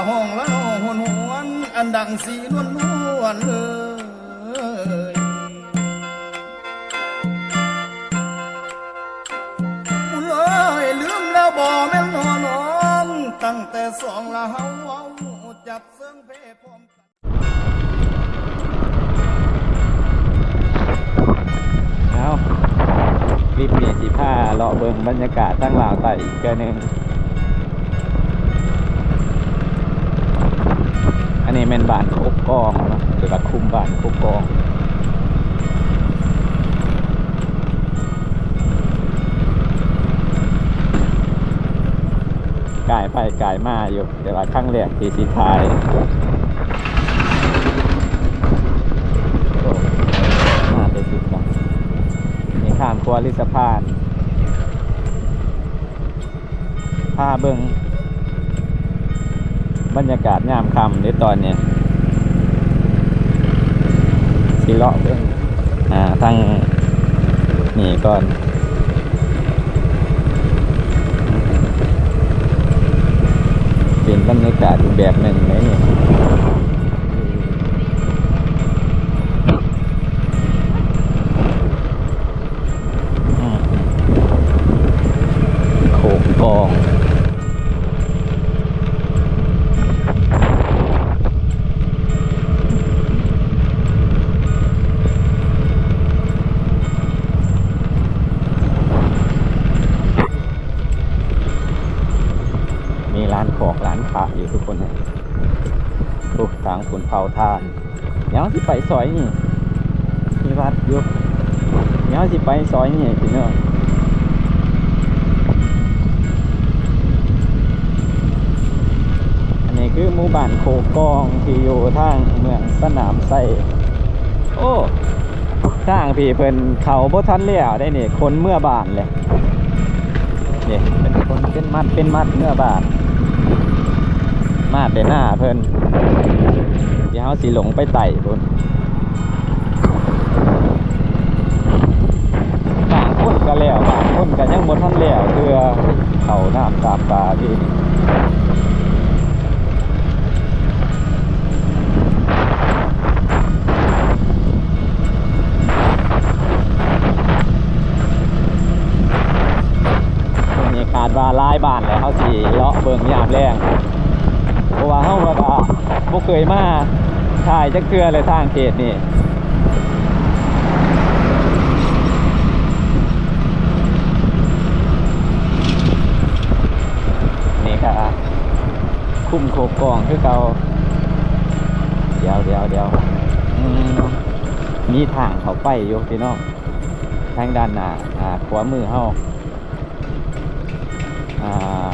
ຮ້ອງລະນອງຫວນໆ ອັນດັງສີນວນໆເອີຍ ບຸນເອີຍ ລືມແລ້ວບໍ່ແມ່ນໜໍນ້ອງ ຕັ້ງແຕ່ສອງລະເຮົາເວົ້າຈັກເຊິ່ງເພພ້ອມ ເອົາ ຄລິບນີ້ຊິພາເລາະເບິ່ງບັນຍາກາດທາງລາວໃຕ້ອີກເທື່ອໜຶ່ງ. ອັນນີ້ແມ່ນບ້ານໂຄກກອງເນາະ ຫຼືວ່າຄຸ້ມບ້ານໂຄກກອງ. ກາຍໄປກາຍມາຢູ່ ແຕ່ວ່າຄັ້ງແລກທີ່ຊິຖ່າຍ ໂອ້ ມາແຕ່ສຸດເນາະ ນີ້ຂ້າມຂົວຫຼືສະພານ ພາເບິ່ງບັນຍາກາດຍາມຄ່ຳເດ້ຕອນນີ້ ຊິເລາະເບິ່ງ ອ່າ ທາງນີ້ກ່ອນ ເປັນບັນຍາກາດອີກແບບໜຶ່ງເດ້ນີ້. ອືມ ໂຄກກອງ ມີຮ້ານຂອງ ຮ້ານຂາຍຢູ່ທຸກຄົນ. ໂອ້ ທາງພຸ້ນເຜົາຖ່ານ. ດຽວເຮົາຊິໄປຊອຍນີ້ ມີວັດຢູ່ ດຽວເຮົາຊິໄປຊອຍນີ້ພີ່ນ້ອງ. ອັນນີ້ຄືໝູ່ບ້ານໂຄກກອງ ທີ່ຢູ່ທາງເມືອງສະໜາມໄຊ. ໂອ້ ທາງພີ້ເພິ່ນເຂົາບໍ່ທັນແລ້ວໄດ໋ນີ້ ຄົນເມືອບ້ານແຫຼະ. ນີ້ເປັນຄົນເປັນມັດເປັນມັດເມືອບ້ານ ມາແຕ່ໜ້າເພິ່ນ. ດຽວເຮົາຊິລົງໄປໃຕ້ພຸ້ນ ບາງຄົນກະແລ້ວ ບາງຄົນກະຍັງບໍ່ທັນແລ້ວເທື່ອ ເຂົ້ານ້ຳຕາມປ່າທີ່ນີ້. ມື້ນີ້ຄາດວ່າຫຼາຍບ້ານແຫຼະ ເຮົາຊິເລາະເບິ່ງຍາມແລງ ເພາະວ່າເຮົາກໍບໍ່ເຄີຍມາຖ່າຍຈັກເທື່ອເລີຍທາງເຂດນີ້. ນີ້ກະຄຸ້ມໂຄກກອງຄືເກົ່າ. ດຽວໆໆ ອືມ ມີທາງເຂົ້າໄປຢູ່ພີ່ນ້ອງ ທາງດ້ານໜ້າ ອາ ຂວາມືເຮົາ ອ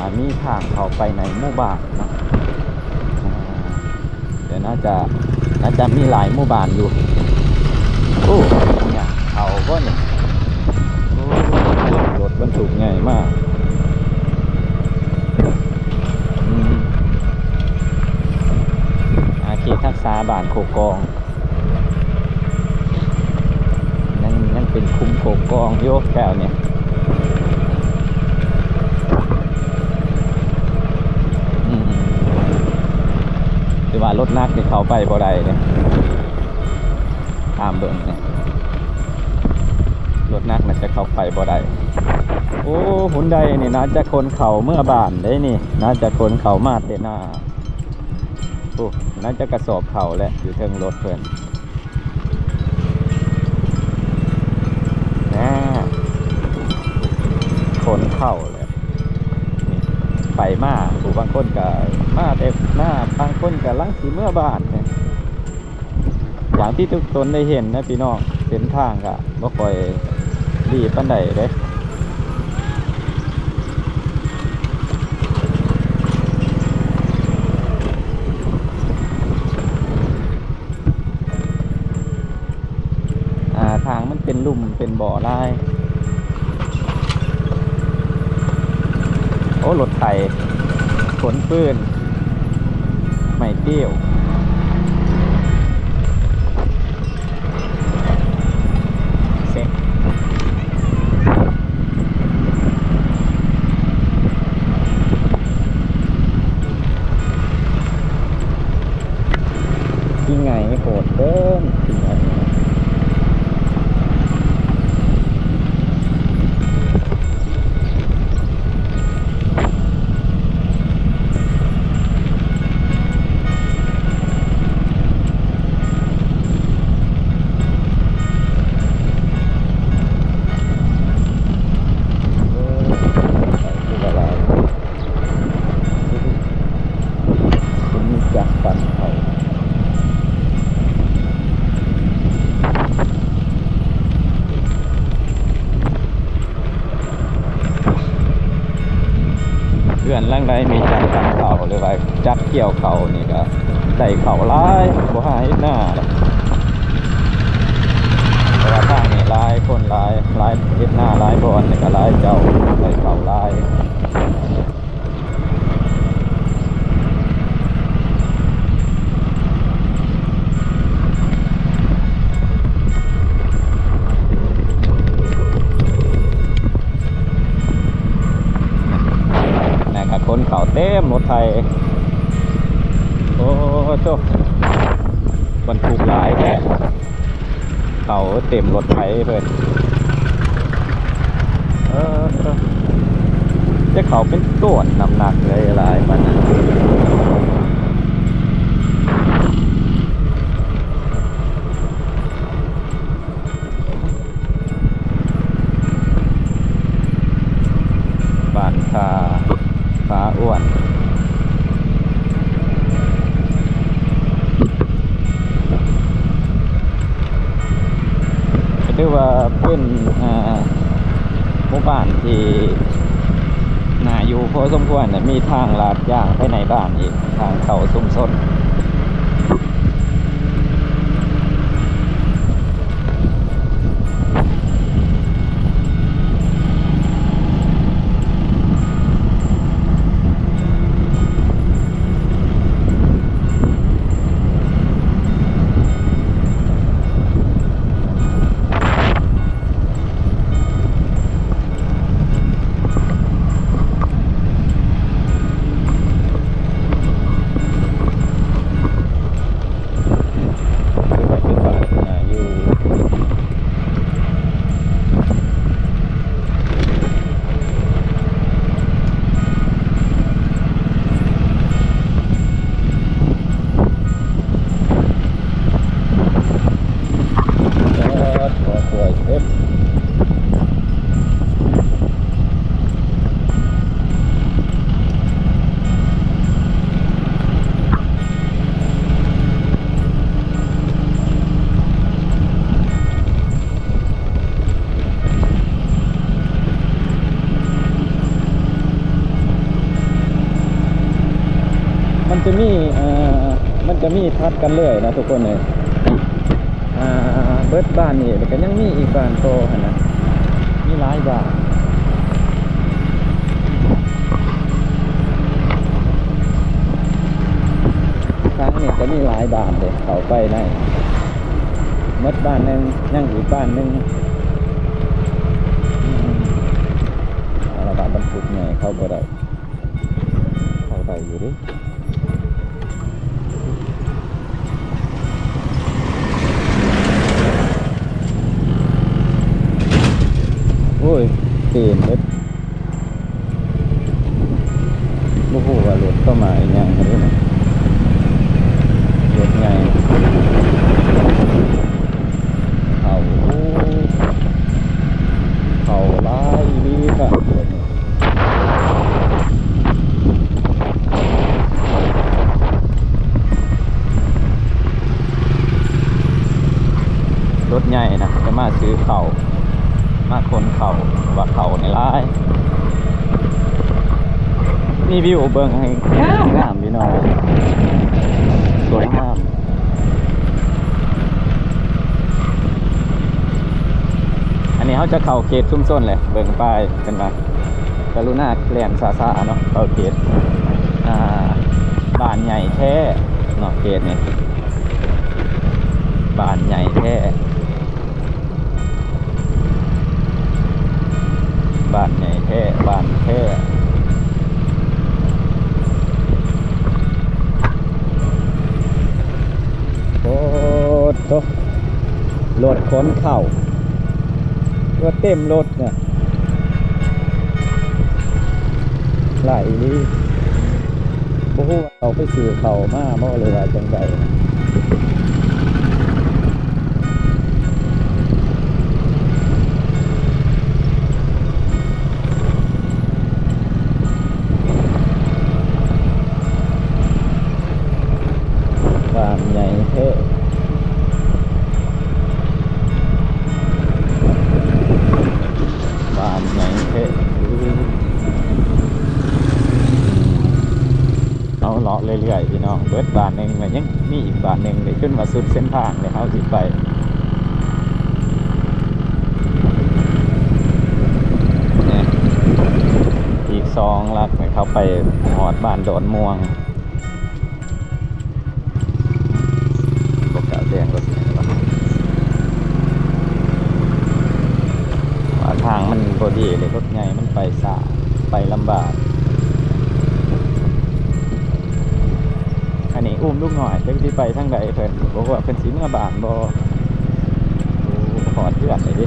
າ ມີທາງເຂົ້າໄປໃນໝູ່ບ້ານເນາະ. ອາ ດຽວໜ້າຈະ ໜ້າຈະມີຫຼາຍໝູ່ບ້ານຢູ່. ໂອ້ ຫຍັງເຂົາບໍ່ນີ້? ໂອ້ ລົດບັນທຸກໃຫຍ່ມາ. ອືມ ອາ ເຂດຮັກສາບ້ານໂຄກກອງ ຍັງ ຍັງເປັນຄຸ້ມໂຄກກອງຢູ່ແຖວນີ້. ອືມ ແຕ່ວ່າລົດໜັກນີ້ເຂົ້າໄປບໍ່ໄດ້ເດ້ ຕາມເບິ່ງນີ້ ລົດໜັກໜ້າຈະເຂົ້າໄປບໍ່ໄດ້. ໂອ້ ຮຸນໄດນີ້ໜ້າຈະຂົນເຂົ້າເມືອບ້ານເດ້ນີ້ ໜ້າຈະຂົນເຂົ້າມາແຕ່ໜ້າ. ໂອ້ ໜ້າຈະກະສອບເຂົ້າແຫຼະ ຢູ່ເທິງລົດເພິ່ນ. ແນ່ ຂົນເຂົ້າແຫຼະ ນີ້ ໄປມາ ຜູ້ບາງຄົນກະມາແຕ່ໜ້າ ບາງຄົນກຳລັງຊິເມືອບ້ານ. ຢ່າງທີ່ທຸກຄົນໄດ້ເຫັນນະພີ່ນ້ອງ ເສັ້ນທາງກະບໍ່ຄ່ອຍດີປານໃດເດ້. ອ່າ ທາງມັນເປັນລຸ່ມເປັນບໍ່ຫຼາຍ. ໂອ້ ລົດໄຖ ຂົນຟືນ ໄມ້ຕິ້ວ. ເຊັກ. ເຮືອນຫຼັງໃດມີຈັກຕຳເຂົ້າ ຫຼືວ່າຈັກກ່ຽວເຂົ້ານີ້ ກໍໄດ້ເຂົ້າຫຼາຍ ບໍ່ຫາເຮັດນາດອກ. ເພາະວ່າທາງນີ້ຫຼາຍຄົນຫຼາຍ ຫຼາຍເຮັດນາຫຼາຍບ່ອນ ແລ້ວກໍຫຼາຍເຈົ້າ ໄດ້ເຂົ້າຫຼາຍ. ນັ້ນກໍຂົນເຂົ້າເຕັມລົດໄຖ. ໂອ້ໂທ້ ບັນທຸກຫຼາຍແທ້. ເຂົ້າເຕັມລົດໄຖເພິ່ນ. ເອີ ຈະເຂົ້າເປັນໂຕນ ນ້ຳໜັກເລີຍຫຼາຍປານນັ້ນ. ບ້ານທ່າ ພາອ້ວນ ກໍຖືວ່າເປັນ ອ່າ ໝູ່ບ້ານທີ່ໜ້າຢູ່ພໍສົມຄວນ ແລະ ມີທາງລາດຍ່າງພາຍໃນບ້ານອີກ ທາງເຂົ້າຊຸມຊົນ. ມັນຈະມີ ເອີ ມັນຈະມີຖັດກັນເລີຍນະທຸກຄົນເອີຍ. ອ່າ ເບິດບ້ານນີ້ ແລ້ວກໍຍັງມີອີກບ້ານຕໍ່ຫັ້ນນະ ມີຫຼາຍບ້ານ. ທາງນີ້ກໍມີຫຼາຍບ້ານເດ້ ເຂົ້າໄປໃນ ໝົດບ້ານໜຶ່ງ ຍັງອີກບ້ານໜຶ່ງ. ອືມ ເອົາລະ ບ້ານບັນທຸກໃຫຍ່ເຂົ້າບໍ່ໄດ້. ເຂົ້າໄດ້ຢູ່ເດ້. ໂອ້ຍ ເຕັມເບິດ. ບໍ່ຮູ້ວ່າລົດເຂົ້າມາອີຫຍັງເດ້ ລົດໃຫຍ່. ເຂົ້າ ເຂົ້າຫຼາຍອີ່ຫຼີຄັບ. ລົດໃຫຍ່ນະ ຈະມາຊື້ເຂົ້າ ມາຂົນເຂົ້າ ວ່າເຂົ້ານີ້ຫຼາຍ. ມີວິວເບິ່ງໃຫ້ງາມໆ ພີ່ນ້ອງ ສວຍງາມ. ອັນນີ້ເຮົາຈະເຂົ້າເຂດຊຸມຊົນແຫຼະ ເບິ່ງປ້າຍເພິ່ນວ່າ ກະລຸນາແລ່ນຊ້າໆເນາະ ເຂົ້າເຂດ ອ່າ ບ້ານໃຫຍ່ແທ້ເນາະ ເຂດນີ້ ບ້ານໃຫຍ່ແທ້. ບ້ານໃຫຍ່ແທ້ ບ້ານແທ້. ໂອ້ໂຕ ລົດຂົນເຂົ້າ ລົດເຕັມລົດນະ ຫຼາຍອີ່ຫຼີ. ບໍ່ຮູ້ວ່າເຂົາໄປຊື້ເຂົ້າມາບໍ່ ຫຼືວ່າຈັ່ງໃດ. ບ້ານໃຫຍ່ແທ້ ບ້ານໃຫຍ່ແທ້. ພີ່ນ້ອງ ເບິດບ້ານໜຶ່ງແລ້ວ ຍັງມີອີກບ້ານໜຶ່ງເດ້ ຈົນວ່າສຸດເສັ້ນທາງແລ້ວ ເຮົາຊິໄປ ແນ່ ອີກສອງຫຼັກ ເຂົ້າໄປຮອດບ້ານດອນມ່ວງ. ບໍ່ກ້າແຊງລົດ ວ່າທາງມັນບໍ່ດີເດ້ ລົດໃຫຍ່ມັນໄປຊ້າ ໄປລຳບາກ. ອັນນີ້ອຸ້ມລູກນ້ອຍ ຈັກຊິໄປທາງໃດເພິ່ນ ບໍ່ຮູ້ວ່າເພິ່ນຊິເມືອບ້ານບໍ່. ໂອ້ ຮອດເຮືອນເລີຍເດ້. ອ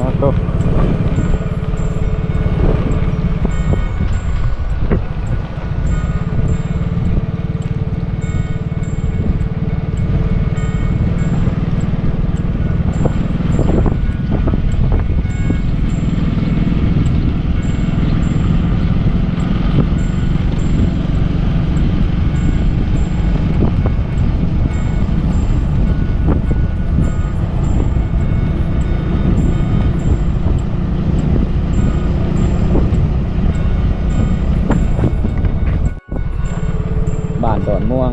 ໍ ຕົກ ບ້ານດອນມ່ວງ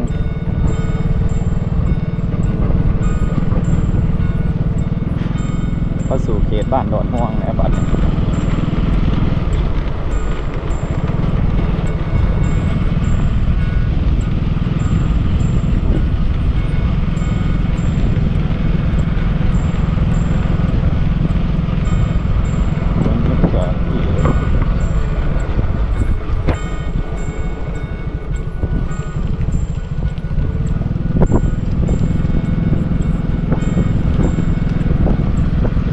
ເຂົ້າສູ່ເຂດບ້ານດອນມ່ວງແລ້ວບັດນີ້. ບັນຍາກາດດີເລີຍ.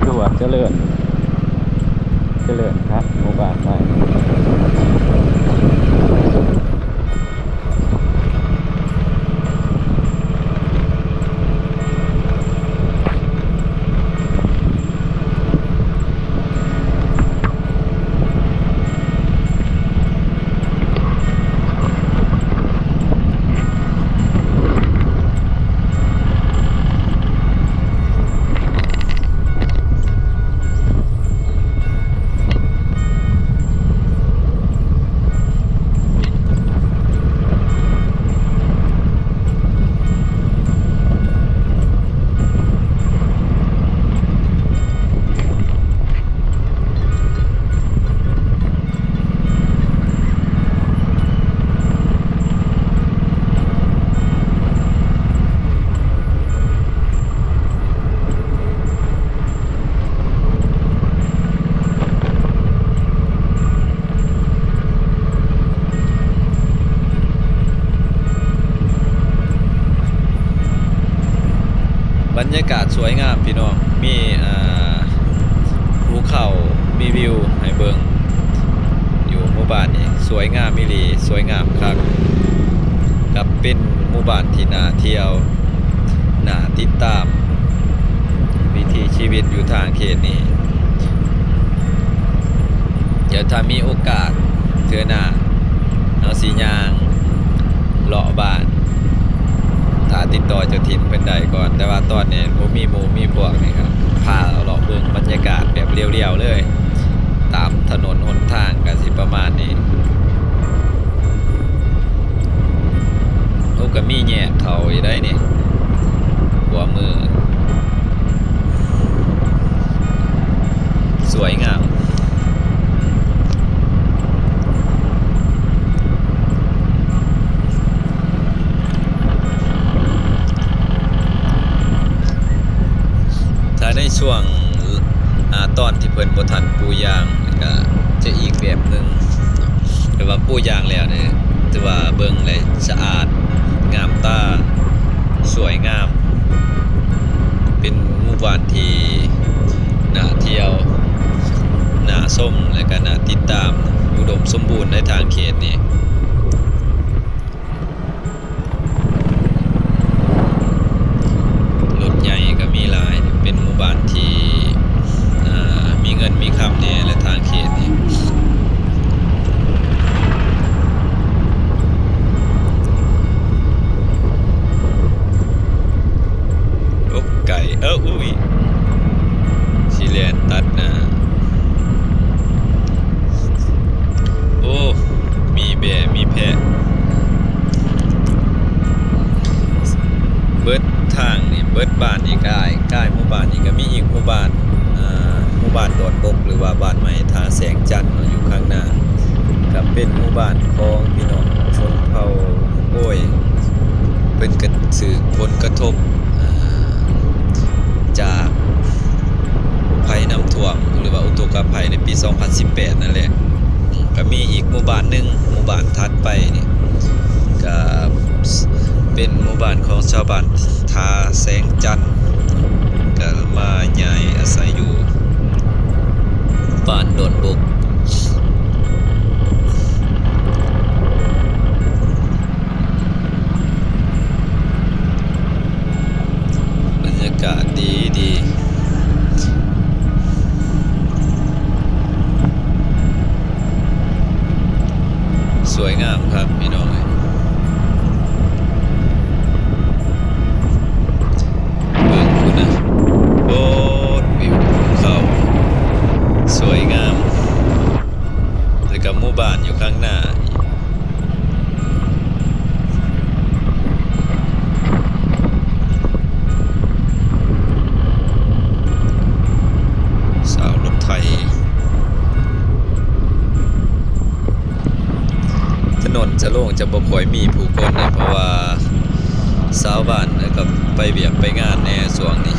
ຄືວ່າຈະເລີນ ຈະເລີນຄັກ ໝູ່ບ້ານໃໝ່. ບັນຍາກາດສວຍງາມພີ່ນ້ອງ ມີ ອ່າ ພູເຂົາ ມີວິວໃຫ້ເບິ່ງຢູ່ໝູ່ບ້ານນີ້ ສວຍງາມອີ່ຫຼີ ສວຍງາມຄັກ ກັບເປັນໝູ່ບ້ານທີ່ໜ້າທ່ຽວ ໜ້າຕິດຕາມ ວິຖີຊີວິດຢູ່ທາງເຂດນີ້. ດຽວຖ້າມີໂອກາດເທື່ອໜ້າ ເຮົາຊິຍ່າງເລາະບ້ານ ຖ້າຕິດຕໍ່ເຈົ້າຖິ່ນເພິ່ນໄດ້ກ່ອນ, ແຕ່ວ່າຕອນນີ້ບໍ່ມີໝູ່ມີພວກນີ້ ກໍພາເລາະເບິ່ງບັນຍາກາດແບບລຽວໆເລີຍ ຕາມຖະໜົນຫົນທາງກໍຊິປະມານນີ້. ໂອ້ ກໍມີແຍກເຂົ້າຢູ່ໃດ໋ນີ້ ຂວາມື. ສວຍງາມ. ຖ້າໃນຊ່ວງ ອາ ຕອນທີ່ເພິ່ນບໍ່ທັນປູຢາງ ກໍຈະອີກແບບໜຶ່ງເນາະ, ແຕ່ວ່າປູຢາງແລ້ວນີ້ ຖືວ່າເບິ່ງແລ້ວສະອາດ ງາມຕາ ສວຍງາມ ເປັນໝູ່ບ້ານທີ່ໜ້າທ່ຽວ ໜ້າຊົມ ແລະກະໜ້າຕິດຕາມ ອຸດົມສົມບູນໃນທາງເຂດນີ້. ລົດໃຫຍ່ກໍມີຫຼາຍ ເປັນໝູ່ບ້ານທີ່ ເອີ ມີເງິນມີຄຳແດ່ ແລະທາງເຂດນີ້. ໂອ້ ເປັນບ້ານອີກ ອ້າຍ ອ້າຍໝູ່ບ້ານນີ້ກໍມີອີກໝູ່ບ້ານ ອ່າ ໝູ່ບ້ານດອນບົກ ຫຼືວ່າບ້ານໃໝ່ທ່າແສງຈັນເນາະ ຢູ່ຂ້າງໜ້າ ກໍເປັນໝູ່ບ້ານຂອງພີ່ນ້ອງຊົນເຜົ່າ ໂອ້ຍ ເພິ່ນກໍຖືກຜົນກະທົບ ອ່າ ຈາກໄພນ້ຳຖ້ວມ ຫຼືວ່າອຸທົກກະໄພໃນປີສອງພັນສິບແປດນັ້ນແຫຼະ. ກໍມີອີກໝູ່ບ້ານໜຶ່ງ ໝູ່ບ້ານຖັດໄປນີ້ ກໍເປັນໝູ່ບ້ານຂອງຊາວບ້ານທ່າແສງຈັນ ກໍມາຍ້າຍອາໄສຢູ່ບ້ານດອນບົກ. ບັນຍາກາດດີໆ ສວຍງາມຄັກພີ່ນ້ອງເອີຍ ເບິ່ງພຸ້ນນະ ໂອ້ ວິວພູເຂົາ ສວຍງາມ ແລ້ວກໍໝູ່ບ້ານຢູ່ຂ້າງໜ້າ. ສາວລົດໄຖ ຖະໜົນຈະໂລ່ງ ຈະບໍ່ຄ່ອຍມີຜູ້ຄົນເດ ເພາະວ່າຊາວບ້ານກໍໄປວຽກໄປງານແດ່ຊ່ວງນີ້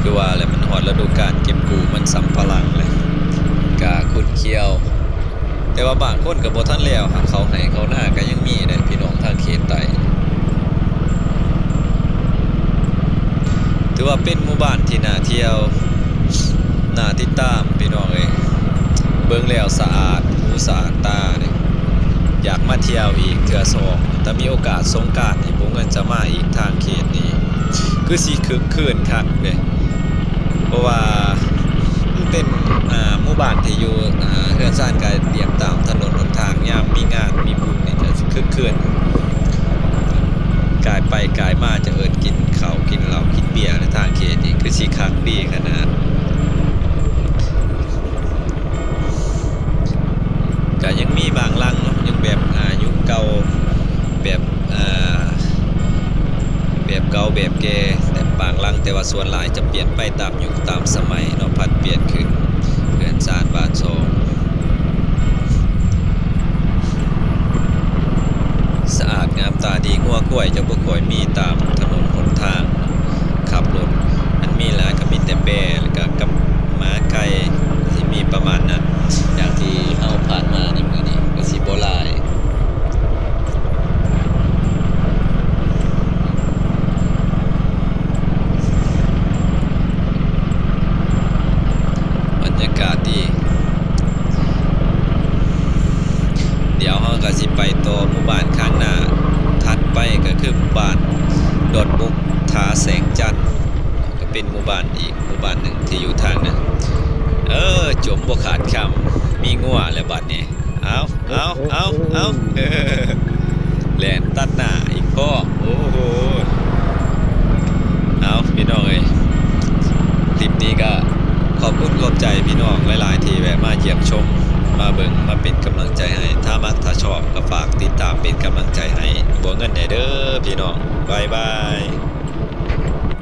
ຄືວ່າແຫຼະ ມັນຮອດລະດູການເກັບກູ້ມັນສຳປະຫຼັງແລ້ວ ກະຂຸດຂຽວ. ແຕ່ວ່າບາງຄົນກໍບໍ່ທັນແລ້ວ ເຂົ້າໄຮ່ເຂົ້ານາກໍຍັງມີເດ້ພີ່ນ້ອງ ທາງເຂດໃຕ້. ຖືວ່າເປັນໝູ່ບ້ານທີ່ໜ້າທ່ຽວ ໜ້າຕິດຕາມພີ່ນ້ອງເອີຍ ເບິ່ງແລ້ວສະອາດຫູສະອາດຕາເດ້ ຢາກມາທ່ຽວອີກເທື່ອສອງ ຖ້າມີໂອກາດສົງການນີ້ ພວກເງິນຈະມາອີກ. ທາງເຂດນີ້ຄືຊິຄຶກຄື້ນຄັກເດ້ ເພາະວ່າມັນເປັນ ອ່າ ໝູ່ບ້ານທີ່ຢູ່ ອ່າ ເຮືອນຊານກໍລຽບຕາມຖະໜົນຫົນທາງ ຍາມມີງານມີບຸນນີ້ຈະຄຶກຄື້ນ ກາຍໄປກາຍມາຈະເອີ້ນກິນເຂົ້າກິນເຫຼົ້າກິນເບຍ ໃນທາງເຂດນີ້ຄືຊິຄັກດີຂະໜາດ. ກະຍັງມີບາງຫຼັງເນາະ ຍັງແບບ ອ່າ ຍຸກເກົ່າ ແບບ ອ່າ ແບບເກົ່າແບບແກ່ ແບບບາງຫຼັງ ແຕ່ວ່າສ່ວນຫຼາຍຈະປ່ຽນໄປຕາມຍຸກຕາມສະໄໝເນາະ ຜັດປ່ຽນຂຶ້ນ ເຮືອນຊານບ້ານຊ່ອງ ສະອາດງາມຕາດີ ງົວຄວາຍຈະບໍ່ຄ່ອຍມີຕາມຖະໜົນຫົນທາງ ຂັບລົດ ອັນມີຫຼາຍກໍມີແຕ່ແບ້ ແລ້ວກໍກັບໝາໄກ່ ຊິມີປະມານນັ້ນ ຢ່າງທີ່ເຮົາຜ່ານມາໃນມື້ນີ້ກໍຊິບໍ່ຫຼາຍ. ບັນຍາກາດດີ ດຽວເຮົາກໍຊິໄປຕໍ່ໝູ່ບ້ານຂ້າງໜ້າ ຖັດໄປກໍຄືໝູ່ບ້ານດອນບົກ ທ່າແສງຈັນ ກໍເປັນໝູ່ບ້ານອີກໝູ່ບ້ານໜຶ່ງທີ່ຢູ່ທາງນັ້ນ. ເອີ ຈົມບໍ່ຂາດຄຳ ມີງົວແລ້ວບັດນີ້ ເອົາ ເອົາ ເອົາ ເອົາ ແລ່ນຕັດໜ້າອີກພ້ອມ ໂອ້ໂຫ. ເອົາ ພີ່ນ້ອງເອີຍ ຄລິບນີ້ກໍຂອບຄຸນຂອບໃຈພີ່ນ້ອງຫຼາຍໆ ທີ່ແວະມາຢ້ຽມຊົມ ມາເບິ່ງ ມາເປັນກຳລັງໃຈໃຫ້. ຖ້າມັກ ຖ້າຊອບ ກໍຝາກຕິດຕາມເປັນກຳລັງໃຈໃຫ້ບົວເງິນແດ່ເດີພີ່ນ້ອງ. ບາຍບາຍ.